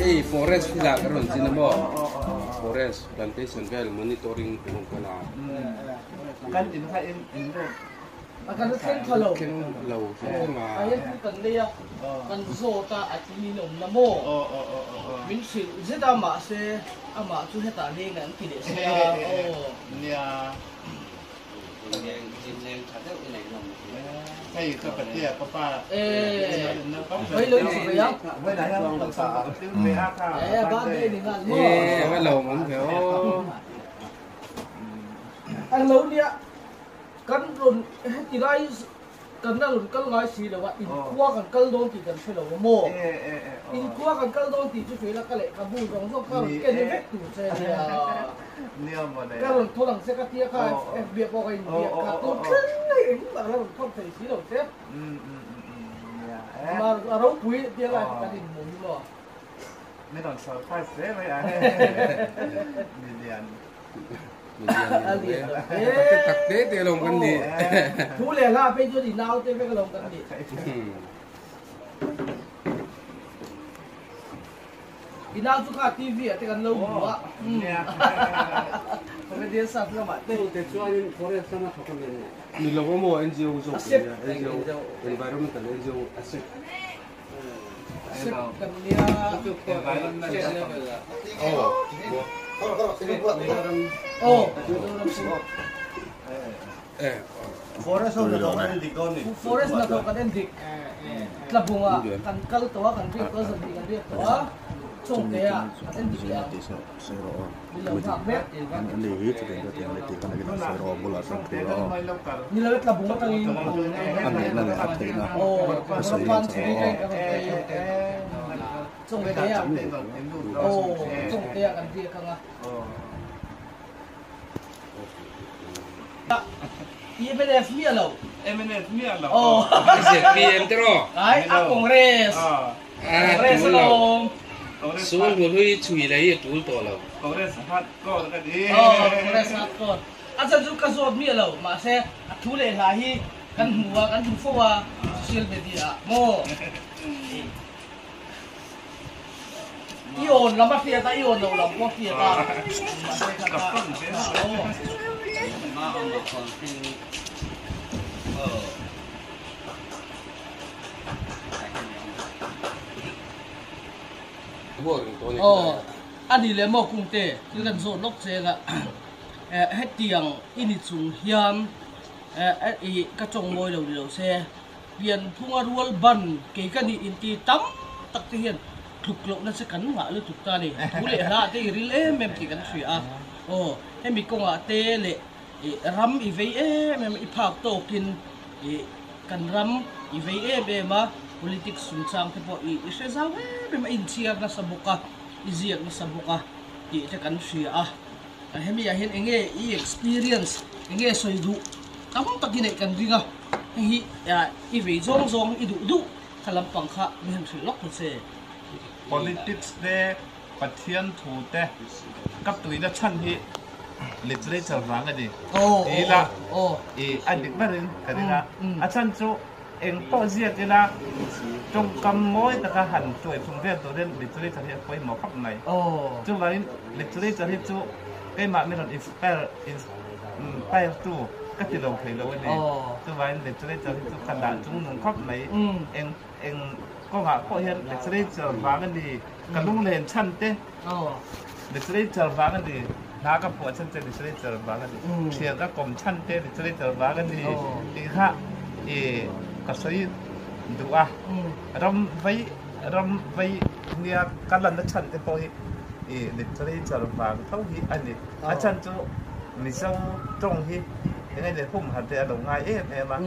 Hei forest filah ka rawn chin a maw? Forest plantation vel monitoring ka rawn kal a. Kan in kha in in rawh. A kan thleng tha lo. Thleng lo hrim hrim a. A hian kan lei a, kan zawt a, a tling in awm na maw? Min hrilh zet a mahse amah chu hetah leng an ti leh si a. Nia. Kan rawn heti lai kan la rawn kal ngai si lo a, inkhua kan kal dawn tih kan hre lo a maw? Inkhua kan kal dawn tih chu hre la ka lehkhabu zawng zawng kha rawn ken vek tur che a nia. Ka rawn thawn ang che ka tia kha FB ah pawh ka inbiak kha tun thleng mai engmah la rawn thawn thei si lo che. A ropui tia lai kha kan inhmu hi maw? Min rawn surprise hle mai a milian. Tak te te lawm kan nih. Thu leh hla phei chuan i nau te vek alawm kan nih. I nau chu kha TV ah te kan lo hmu a. Comedian sat lamah te. Te chuanin forest lama thawk a ni. Ni lo maw NGO zawk NGO environmental NGO ASEP. ASEP kan nia. Oh. Forest ho hnathawk an endik dawn ni. Forest hnathawk an endik. Tlabunga kan kal tawh a, kan riak tawh a, zanhnih kan riak tawh a, Chawngte ah an endik leh ang. Ni lo nghak mek. Ni lo e Tlabung atangin. Aw, Rampan chhung atangin kan rawn phei. Chawngte ah, aw, Chawngte ah kan riak ang a. MNF miah lo. MNF miah lo. Oh. ZPM te rawh. Ai, a Congress. Congress alawm. Sul hmu hlui chhui lei hi a tul tawh lo. Congress hard core ka ni. Oh, Congress hard core. A chan chu ka zawt miah lo, mahse a thu leh hla hi kan hmu a, kan hmu fo a social media ah maw. I awn lam a hriat a, i awn lo lam pawh a hriat a. Mahse kha kha aw. Aw, a ni leh maw Kungte, thil kan zawt lawk che anga hetiang i ni chung hian i ka tawng mawi lo ni lo se. Pianphunga rual ban kei ka nih inti tam tak te hian tluk lohna che kan ngah lutuk ta a ni. Thu leh hla te i ril em em tih kan hria a. Aw, hemi kawngah te leh i ram i vei em em, i phak tawkin i kan ram i vei em em a, politics chungchang te pawh i i hre zau em em a, i inchhiar nasa bawk a, i ziak nasa bawk a tih te kan hria a. Hemi ah hian enge i experience, enge sawi duh tam tak i neih kan ring a. Hei hi i vei zawng zawng i duh duh kha lampang kha min han hrilh lawk ta che. Politics te, Pathian thu te ka tuina chhan hi literature vang a ni ti ila i a dik berin ka ring a. A chhan chu eng pawh ziak ila tawngkam mawi taka han tuai thung vel turin literature hi a pawimawh khawp mai. Chuvangin literature hi chu keimah min rawn inspire Inspire tu ka ti lo thei lo a ni. Chuvangin literature hi chu ka dah chung nung khawp mai. Eng eng. kawngah pawh hian literature vang a ni, ka lunglen chhan te literature vang a ni, hla ka phuah chhan te literature vang a ni, thian ka kawm chhan te literature vang a ni tih kha i ka sawi duh a, ram vei ram vei nia ka lanna chhan te pawh hi i literature vang tho hi a ni, a chhan chu Mizo tawng hi eng nge humhar te a lo ngai em em a,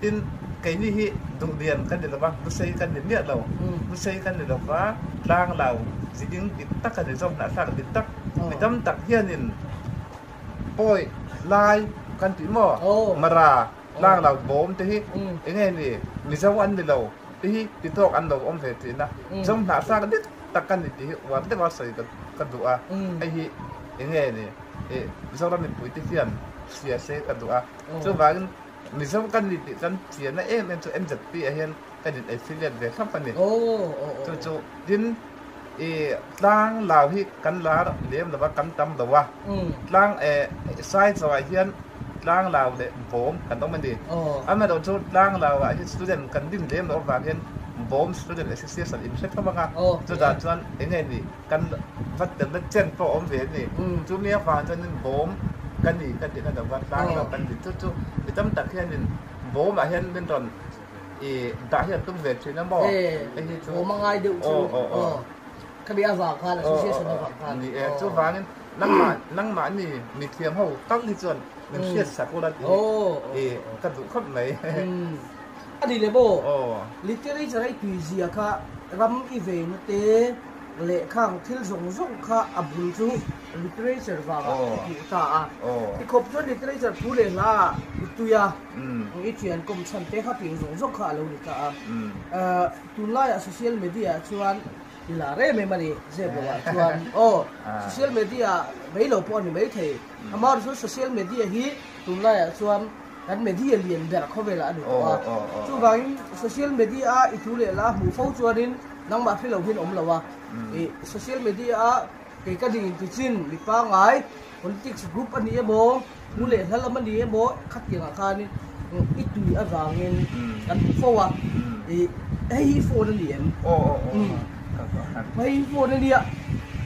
tin keini hi duhlian kan ni lova, lusei kan ni miah lo, lusei kan ni lova tlang lo ziding dik tak a ni zawk hnahthlak dik tak mi tam tak hianin pawi lai kan tih maw mara tlang lo bawm te hi eng nge ni Mizo an ni lo te hi ti tawk an lo awm ve thin a, zawm hnahthlak dik tak kan ni tih hi uar deuha sawi ka duh a, hei hi eng nge ni. Ih Mizoram mipui te hian hria se ka duh a, chuvangin Mizo kan ni tih kan chianna em em chu MZP ah hian kan in affiliate ve thlap a ni. Chu chu tin ih tlang lau hi kan lar lem lo a, kan tam lo a, tlang eh Saichaw ah hian tlang lau leh bawm kan awm a ni. Amaherawhchu tlang lau ah hi student kan din lem loh avang hian bawm student association in hre thlap ang a, chutah chuan eng nge ni Kan va telna chen pawh a awm ve a ni. Chumi avang chuanin bawm ka ni ka tih na lova tlang lo kan ni. Chu chu mi tam tak hianin bawmah hian min rawn i dah hi an tum ve thin a maw? Hei hi chu Bawm a ngai deuh chu aw khami avang khan association avang khan. Ni e, chuvangin nangmah nangmahni mithiam ho tal hi chuan min hriat sak ula tih hi ka duh khawp mai. A ni le maw? Literature a i tuizia kha ram i veina te Lehkha ang thil zawng zawng kha a bul chu literature vangah i hmuh ta a. Tikhawp chuan literature thu leh hla ah i tui a, i thian kawm chhan te kha tih zawng zawng kha a lo ni ta a. Tunlaiah social media ah chuan i lar em em a ni, zep lo ah chuan aw social media ah mai lo pawh a ni maithei. Amaherawhchu chuan social media hi tunlaiah chuan kan media lian ber khawvelah a ni tawh a. Chuvangin social media a i thu leh hla hmuh fo chuanin Nangmah hre lo hian awm lo a, i social media a kei ka ding inti chin mi pangai politics group a ni emaw, thu leh hla lam a ni emaw khatiang ah khanin i tui avangin kan hmu fo a, i hei hi phone a ni em? Hei hi phone a nia,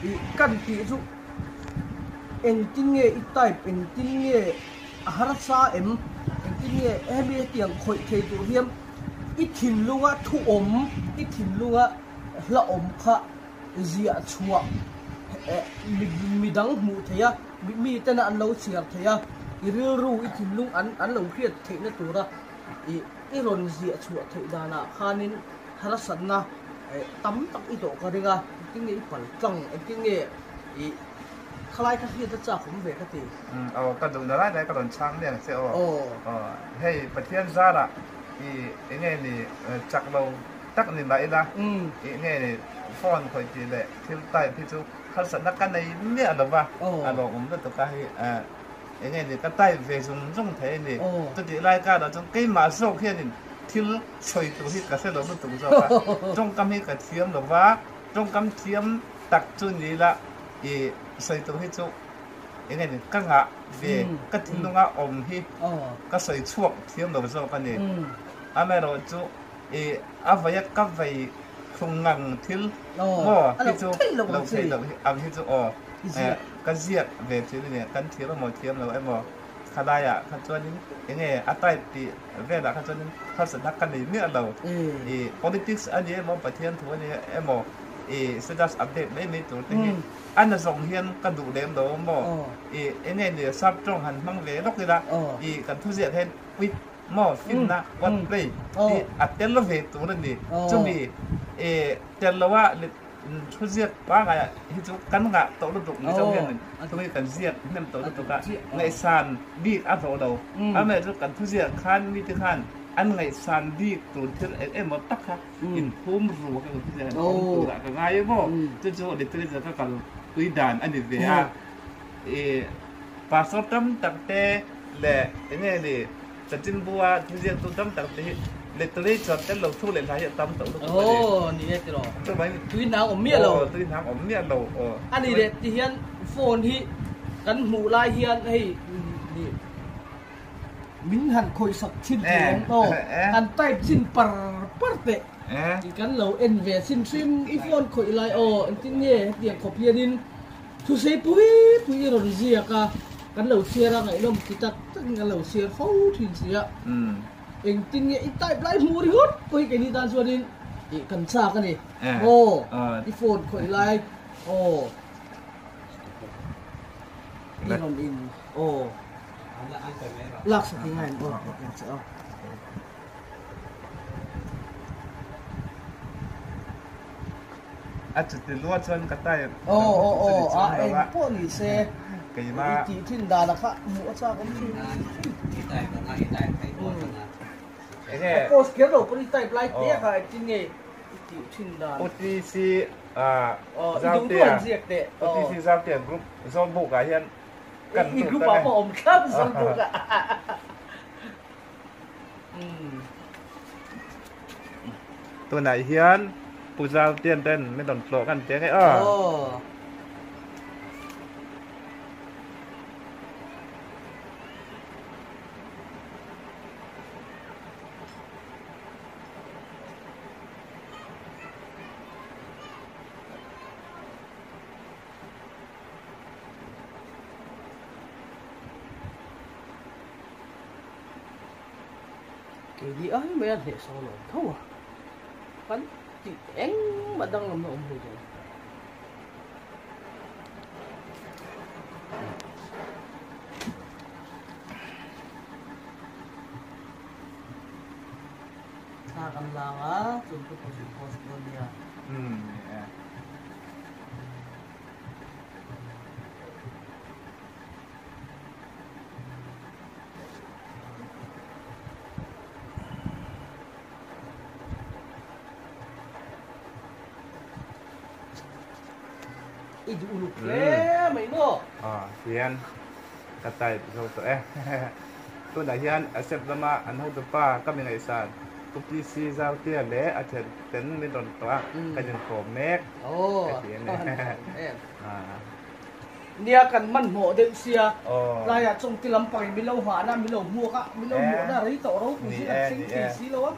i kan tih chu engtin nge i type engtin nge a harsa em? Engtin nge hemi hetiang khawih thei tur hian I thinlunga thu awm, i thinlunga hla awm kha ziah chhuah midang hmuh theih a, mi tena an lo chhiar theih a, i rilru, i thinlung an an lo hriat theihna tura i i rawn ziah chhuah theih danah khanin harsatna tam tak i tawh ka ring a, engtin nge i pal tlang, engtin nge i khalai kha hriat a chak awm ve ka ti. Aw ka duhna lai lai ka rawn chhang mek che aw. Aw hei Pathian zarah i enge ni chak lo tak ni mah ila i enge ni phone khawih tih leh thil type hi chu harsatna ka nei miah lo va a lawmawm lutuk a hei enge ni ka type ve zung zung thei a ni. Chutih lai karah chuan keimah zawk hianin thil sawi tur hi ka hre lo lutuk zawk a, tawngkam hi ka thiam lo va, tawngkam thiam tak chu ni ila i sawi tur hi chu eng nge ni ka ngah ve ka thinlunga awm hi ka sawi chhuak thiam lo zawk a ni. Amaherawh chu i a vaia ka vei thlung ngang thil maw hi chu lo theih loh ang hi chu aw ka ziak ve thin a ni. Kan thiam emaw thiam lo emaw khalaiah kha chuanin eng nge a type tih velah kha chuanin harsatna ka nei miah lo. I politics a ni emaw Pathian thu a ni emaw i status update mai mai tur te hi A na zawng hian ka duh lem lo a maw? I eng nge ni sap tawng han hmang ve lawk ila i kan thuziah hian with maw finna what play tih a tel ve tur a ni. Chumi i tel lo a thuziak pangai ah hi chu kan ngah tawh lutuk Mizo hian thu hi kan ziak hnem tawh lutuk a ngaihsan bik a hlawh lo. Amaherawhchu kan thuziak khan mite khan an ngaihsan bik tur thil eng emaw tak kha in phum ru ka kan hria an awm tur ah ka ngai emaw chu chu literature ka kal pui dan a ni ve a i pastor tam tak te leh enge ni chanchin bua thuziak tu tam tak te hi literature tel lo thu leh hla hi a tam tawh lutuk a ni. Aw ni e tiraw tui hnang awm miah lo tui hnang awm miah lo aw a ni leh ti hian phone hi kan hmuh lai hian hei ni Min han khawihsak thin thei ang aw, han type chin par par teh. I kan lo en ve chin hrim i phone khawih lai aw engtin nge hetiang khawp hianin thusei pui pui i rawn ziak a kan lo chhiar a ngaihnawm ti tak takin kan lo chhiar fo thin si a engtin nge i type lai hmuh ringawt pawh hi keini tan chuanin ih kan chak a ni aw i phone khawih lai aw i rawn in aw laksak hi ngain aw aw. A chuti lua chuan ka type Aw aw aw a eng pawh ni se i tih thin dan a kha hmuh a chak awm thin. A post kher lo pawn i type lai te a kha engtin nge i tih thin dan. OTC Zautea OTC Zautea group Zawlbuk ah hian kan I group ah pawh awm thlap Zawlbuk ah. Tunah hian Pu Zaltian ten min rawn tlawh kan ti ange aw. Keini ai mai a hneh sawn awm tho a, kan tih engmah danglamna awm hlei lo. Thla kan lang a, chuan ka post post dawn nia. I duh uluk hle mai maw? Aw hian ka type zo tawh e. Tunah hian accept lama an hotupa ka mi ngaihsan Pu PC Zautea leh a thian ten min rawn tawh a, ka inkawm mek ka ti a ni. Nia kan hmanhmawh deuh sia, tlaiah chawngti lampangin min lo nghahna, min lo hmuak a, min lo hmuahna rei tawh ropui si kan thleng thei si lo a.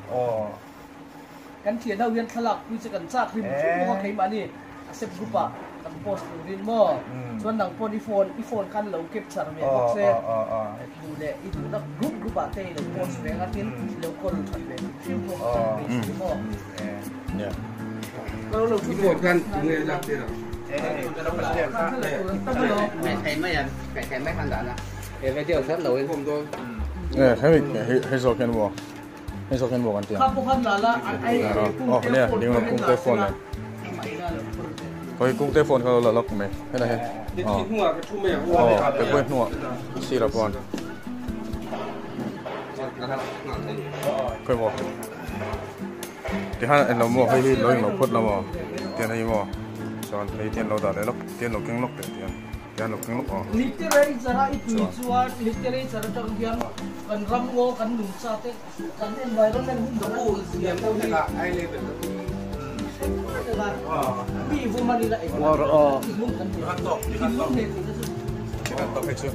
Kan thian ho hian thlalak pui che kan chak hrim hrim bawk a keimahni a sep group ah kan post turin maw. Chuan nang pawn i phone i phone khan lo capture ve bawk se duh leh i duhna group group ah te i lo post ve ang a tin i lo call that ve hrim hrim bawk kan beisei maw. I phone khan tunge lak tir ang. Hei zawk hian maw hei zawk hian maw kan ti ang aw nia ding lam kungte phone nen khawi kungte phone kha lo la lawk mai helai hi aw aw kekawr hnungah sirah pawh khawi maw Tihian englo maw hei hi lo englo phawt la maw tian hei maw chuan hei tian lo dah leh lawk tian lo keng lawk teh tian tian lo keng lawk aw Literature a i tui chuan literature atang hian kan ram ngaw kan nungcha te kan environment hun dang a tih zia pawh hi mi vum a ni la eng thinlung kan nei thinlung nei theih na chu.